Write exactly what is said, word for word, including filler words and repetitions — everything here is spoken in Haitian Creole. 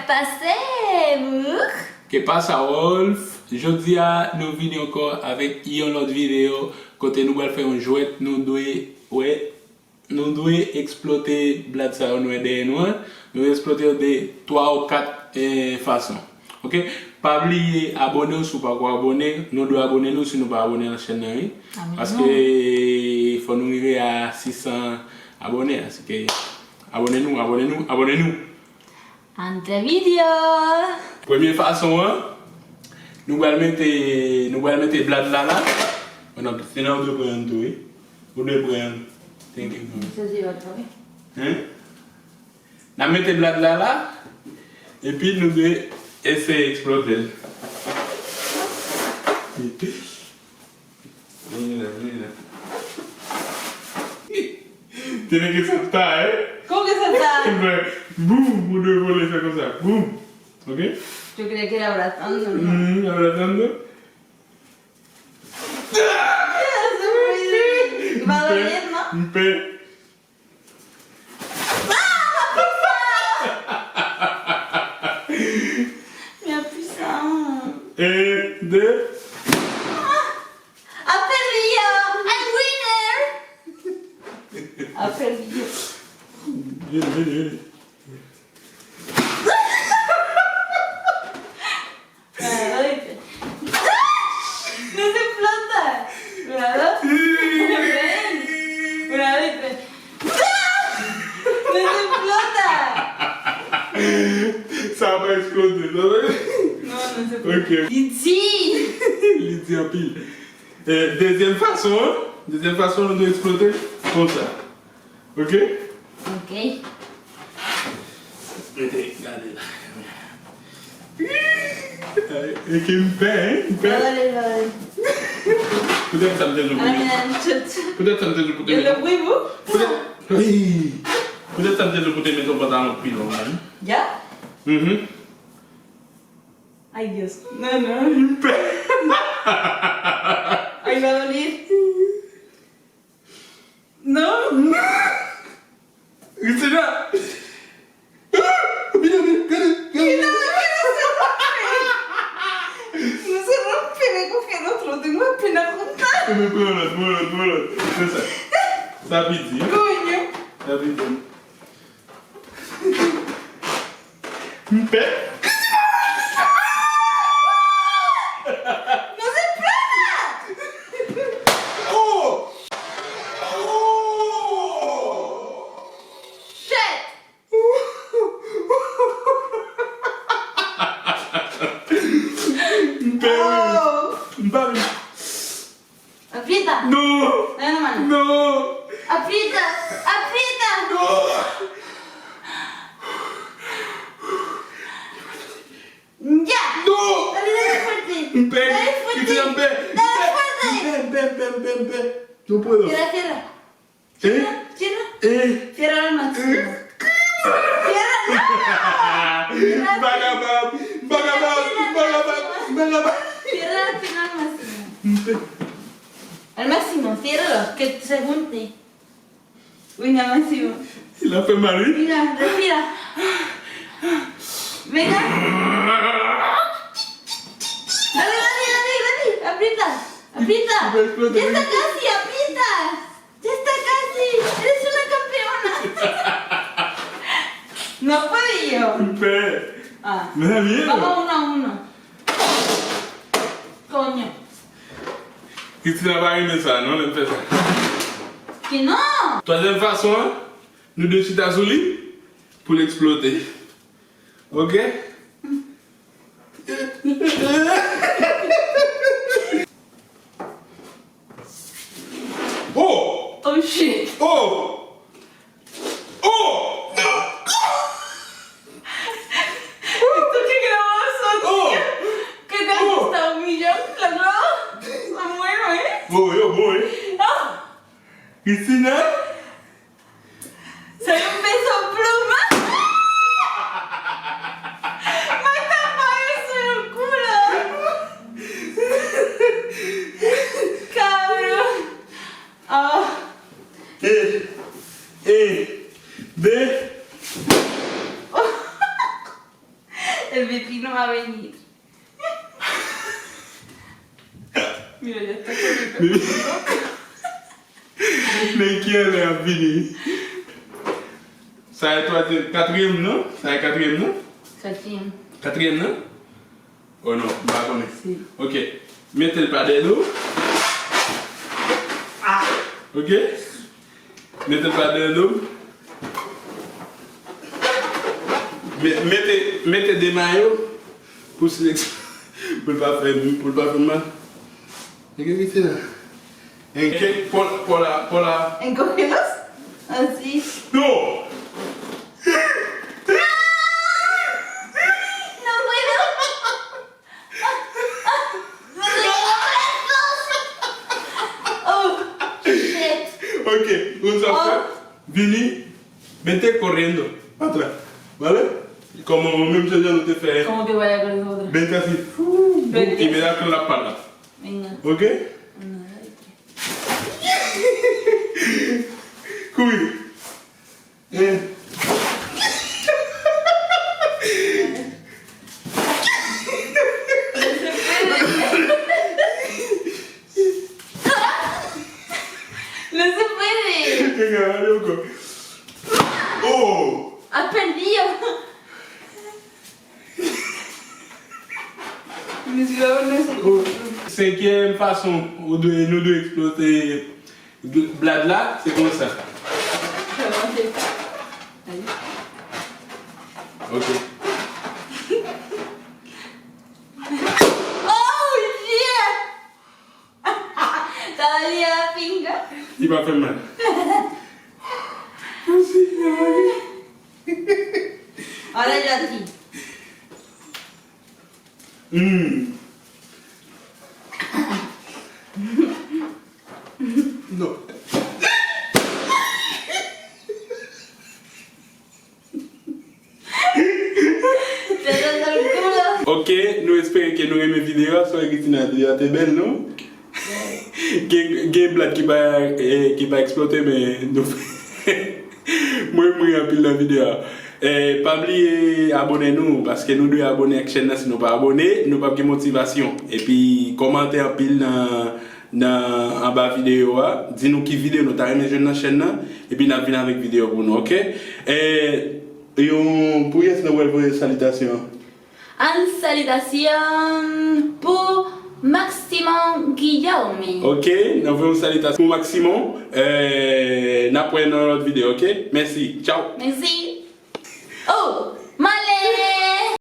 Pase, bouk. Ke pasa, Wolf? Jodi a, nou vini ankò avèk yon lòt videyo kote nou pral fè yon jwèt, nou dwe wè, nou dwe eksplote blad sa yo nou wè dèyè nou an. Nou dwe eksplote yo de twa ou kat, eh, fason. Oke? Pa bliye abòne w si w pako abòne. Nou dwe abòne nou si nou pa abòne nan chèn nan, wi. Paske fò nou rive a sis san abòne. Asike abòne nou, abòne nou, abòne nou. Antre videyo! Premye fason an, nou pral mete, nou pral mete blad la la. Oh non, se nan ou dwe pran yon tou, wi. Ou dwe pran yon. Thank you, bro. Sezi lòt la, wi. Hein? N ap mete blad la la, epi nou dwe eseye eksplote l. Vini la, vini la. Tene ke sa ta, eh? Como que você tá? Boum, ou dwe vole fè konsa. Boum. Ok? Yo creía que era abrazando, ¿no? Mm, abrazando. Valoriza, ¿no? Mpe. Ah, ma puissant! Ma puissant! Un, deux. Ah! Apel yo! I'm winner! Apel yo! Vini, vini, vini. Una vez. No se explota. Una, dos. Ven. Una vez, ven. No se explota. Sa pa eksplote, sa pa. Non, non, se pa. Ok. Li di. Li di anpil. Eh, dezyèm fason an, dezyèm fason an, nou eksplote konsa. Ok? Ok. Mete, gade la. E ke m pè, hein? M pè. Vale, vale. Poutèt sa m te di w pou mete. Poutèt sa m te di w pou te mete. Poutèt, wi. Poutèt sa m te di w pou te mete yon pantalon pi long, man. Ya? Mhm. Ay, Dios. Non, non. M pè. Ay, vale. Non. Ritena! Vini, vini, vini, vini. Mira, mira, se rompe. No se rompe, me coge el otro, tengo apenas un. Pran lòt, pran lòt, pran lòt. Fè sa. Sa piti. Coño. Sa piti. M pè. No se puede. Oh! Oh! Shit! M pè, wi. Oh! M pa vin. Aprieta. No! No, no, mano. No! Aprieta! Aprieta! No! Ya! No! Dale, dale fuerte. M pè. Dale fuerte. Kite m pè. Dale fuerte. M pè, m pè, m pè, m pè, m pè. No puedo. Cierra, cierra. Eh? Cierra, cierra. Eh? Cierra al máximo. Cierra, no. Cierra, vagabond, vagabond, vagabond, vagabond. Cierra, cierra al máximo. Al máximo, ciérralo, que se junte. Uy, al máximo. L ap fè mal, wi. Mira, respira. Venga. Dale, dale, dale, dale. Aprieta, aprieta. Ya está casi, aprieta. Ya está casi. Eres una campeona. No puedo yo. M pè. Ah. Mira bien. Vamos uno a uno. Coño. Christina pa renmen sa, non, lè m fè sa. Que no. Twazyèm fason an, nou dwe chita sou li pou l eksplote. Ok? Oh! Oh, shit! Oh! Oh! Esto que grabamos nosotros. Oh! Que te gusta un millón, loco. Muy bueno, ¿eh? Oh, yo, boy. Ah! Christina? Soy un peso pluma. Mata pa eso el culo. Cabrón. Ah. Eh, eh, de. Men kiyès lè ap vini? Sa e twazyèm, katriyèm, non? Sa e katriyèm, non? Katriyèm. Katriyèm, non? Oh non, m pa konnen. Si. Ok. Mete l pa dèyè do. Ah! Ok? Mete l pa dèyè do. Me- Mete, mete de mayo pou seleksyon. Pou l pa fè, pou l pa fè mal. Gade ki se la. En ke, pola, pola, pola. En kokelos? Ansi. No! No, bueno. Oh, shit. Ok, ou sa fè? Vini, vente corriendo. Atra. Vale? Como menm jan nou te fè. Como te vaya corriendo otra. Vente así. Fu, fu, y me da con la pala. Venga. Ok? Venga, dale. Kouri. Eh. No se puede. Venga, dale, loco. Oh. Aprendió. Senkyèm fason ou dwe, nou dwe eksplote blad la, se konsa. Ok. Oh, yeah! Sa va li a la pinga. Li pa fè mal. Mèsi, mèsi. Ahora yo a ti. Hmm. Non. Ok, nou espere ke nou renmen videyo a. Sa w di, Christina, videyo a te bèl, non? Gen, gen blad ki pa, eh, ki pa eksplote, men nou mwen, mwen anpil nan videyo a. Eh, pa bliye abone nou, paske nou dwe abone ak chèn nan. Si nou pa abone, nou p ap gen motivasyon. Epi, kòmante anpil nan, nan anba videyo a. Di nou ki videyo nou ta renmen jwenn nan chèn nan. Epi, n ap vin avèk videyo pou nou, ok? Eh, Yon, pou kiyès nou pral voye salitasyon? An salitasyon pou Maximon Guillaume. Ok, n ap voye yon salitasyon pou Maximon. Eh, n ap wè nan lòt videyo, ok? Mèsi. Tchaw. Mèsi.